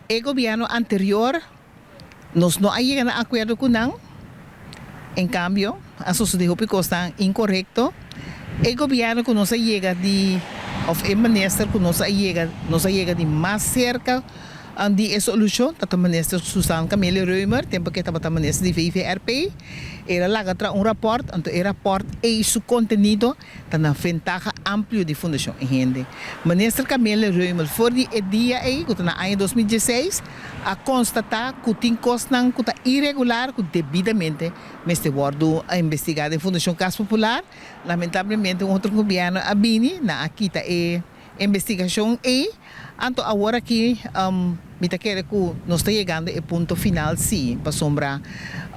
E gobièrnu anterior nos no a yega na akuerdo ku nan, en kambio a sosodé hopi kosnan inkorekto. E gobièrnu ku nos a yega di òf e minister ku nos a yega nos a yega di mas serka di e solushon ta ta minister Susan Camelia Römer, tempu ku e tabata minister di VVRP. El a laga traha un rapòrt, anto e rapòrt ei su kontenido ta na ventaha amplio di Fundashon E Hende. Minister Camelia Römer for di e dia ei, ku ta na aña 2016, a konstatá ku tin kosnan ku ta iregular ku debidamente mester wòrdu investigá den Fundashon Kas Popular. Lamentablemente un otro gobièrnu a bini, nan a kita e investigashon ei. Anto awor aki mi ta kere ku nos ta yegando e punto final sí, pasobra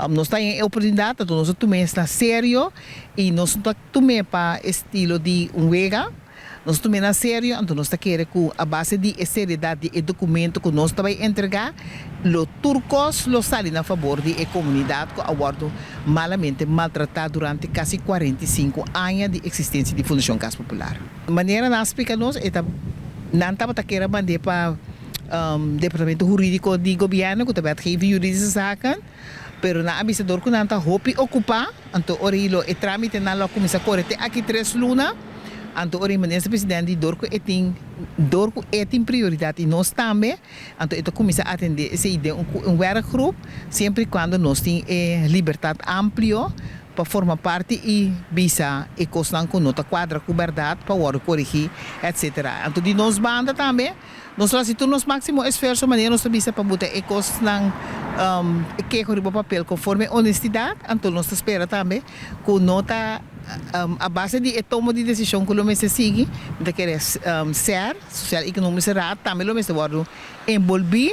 nos ta haña e oportunidat, anto nos ta tuma esnan serio i nos no ta tum'é pa estilo di un wega, nos ta tum'é na serio, anto nos ta kere ku a base di e seriedat di e dokumento ku nos ta bai entregá, lo tur kos lo sali na fabor di e komunidat ku a wòrdu malamente maltratá durante kasi 45 aña di eksistensia di Fundashon Kas Popular. Manera nan a splika nos, e ta nan tabata kere a mand'é pa Departamento Hurídiko di Gobièrnu ku ta Wetgeving Juridische Zaken, pero nan a bisa dor ku nan ta hopi okupá, anto ora ei lo e trámitenan lo a kuminsá kore te aki 3 luna. Anto ora ei minister presidente di dor ku e tin dor ku e tin prioridat i nos tambe, anto e ta kuminsá atendé esei den un werkgroep, siempre i kuando nos tin e libertat amplio pa forma parti i bisa e kosnan ku no ta kuadra ku bèrdat pa wòrdu korigí, etsetera. Anto di nos banda tambe nos lo hasi tur nos máksimo esfuerso, manera nos ta bisa, pa buta e kosnan, e keho riba papel konforme honestidat. Anto nos ta spera tambe ku no ta a base di e tomo di desishon ku lo mester sigui, mi ta kere SER, Sociaal Economische Raad, tambe lo mester wòrdu enbolbí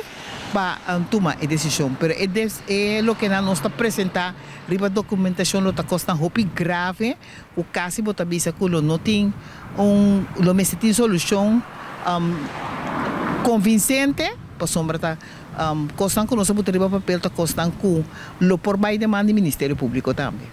pa tuma e desishon. Pero e des e loke nan nos ta presentá riba dokumentashon lo ta kosnan hopi grave ku kasi bo ta bisa ku lo no tin un lo mester tin solushon konvinsente, pasobra ta kosnan ku nos a buta riba papel ta kosnan ku lo por bai den man di Ministerio Públiko tambe.